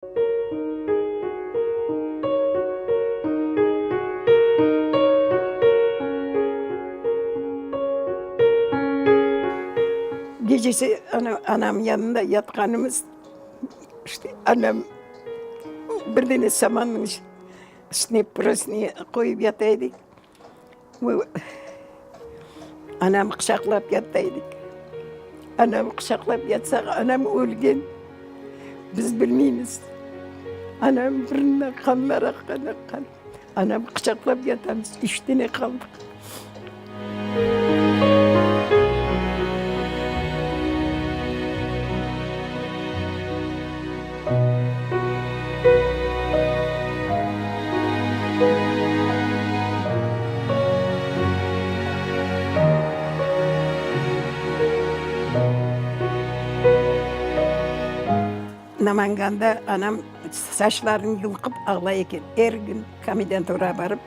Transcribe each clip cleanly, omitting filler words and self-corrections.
Gecesi anam yanında yatqanımız, işte anam bir dene samannıñ üstüne prosınya qoyıp yata edik. Anamı quçaqlap yata edik. Anamı quçaqlap yatsaq, anam ölgen, biz bilmeymiz. Anam burnundan qanlar aqqan, aqqan. Anamı quçaqlap yatamız, üç dene qaldıq. Namanganda anam saçlarını yulqıp ağlay eken. Er kün komendanturağa barıp,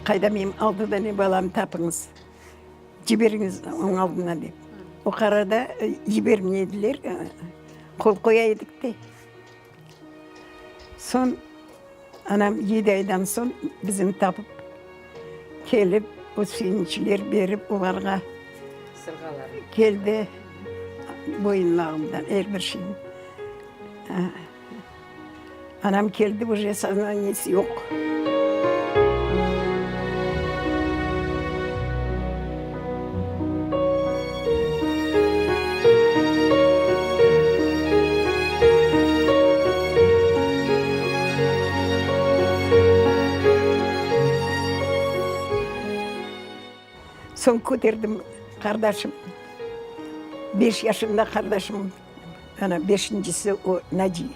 Qayda menim altı dane balamnı tapıñız, ciberiñiz onıñ aldına dep. O qararda cibermey ediler, qol qoya edik de. Soñ anam yedi aydan soñ bizni tapıp kelip, o sevinçler berip olarğa keldi boyunlağından er bir şeyni. Anam keldi, uje soznaniyesi yoq. Soñ köterdim qardaşım, beş yaşında qardaşım, ana beşincisi o Naci,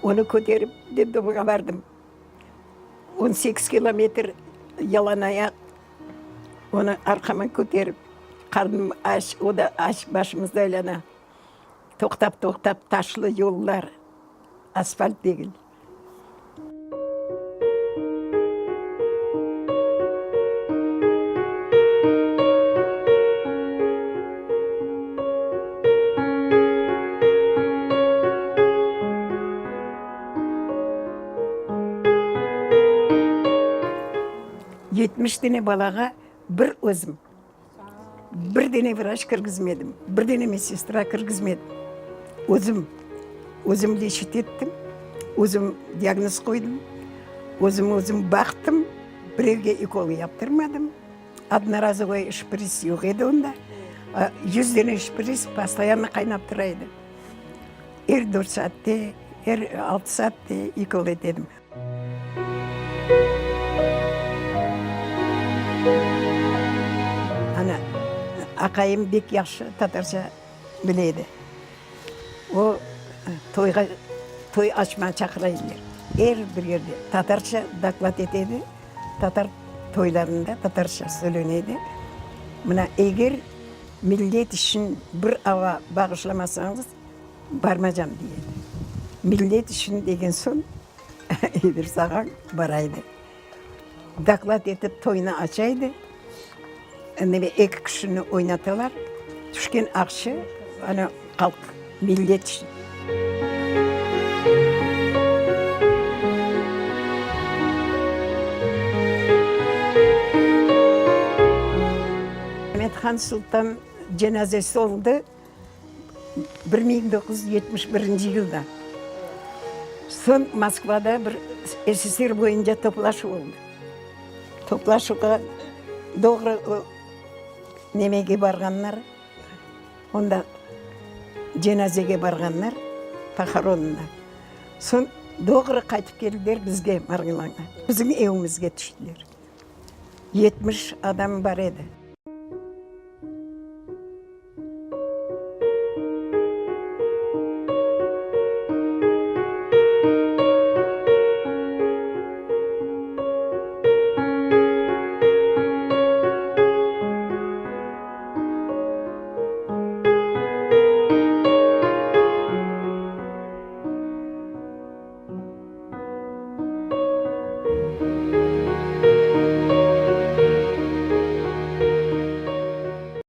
onı köterip detdomğa bardım. On sekiz kilometr yalanayaq onı arqama köterip, qarnım aç, o da aç, başımız aylana. Toqtap-toqtap taşlı yollar, asfalt degil. 70 dene balağa bir özüm, bir dene vraç kirgizmedim, bir dene medsestra kirgizmedim. Özüm, özüm leçit ettim, özüm diagnoz qoydım, özüm özüm baqtım, birevge ukol yaptırmadım. Odnorazovoy şpris yoq edi onda. 100 dene şpris postoyanno qaynap tura edi. Er dört saatte, er altı saatte ukol ete edim. Ana, aqayım bek yahşı tatarca bile edi. O, toyğa, toy açmağa çaqıra ediler. Er bir yerde tatarca doklad ete edi, tatar toylarında tatarca söylene edi. Mına, eger millet içün bir ava bağışlamasañız, barmacam, dey edi. Millet içün degen soñ, İdris ağañ bara edi. Doklad etip toynı aça edi. Neme, eki kişini oynatalar. Tüşken aqça, ana, halq, millet içün. Amet-Han Sultan cenazesi oldı. 1971 yılda. Soñ Moskvada bir SSR boyunca toplaşuv oldı. Toplaşuvğa doğru o nemege barğanlar, onda cenazege barğanlar, pohoronına. Soñ doğru qaytıp keldiler bizge, Margilanğa. Bizim evimizge tüştiler. 70 adam bar edi.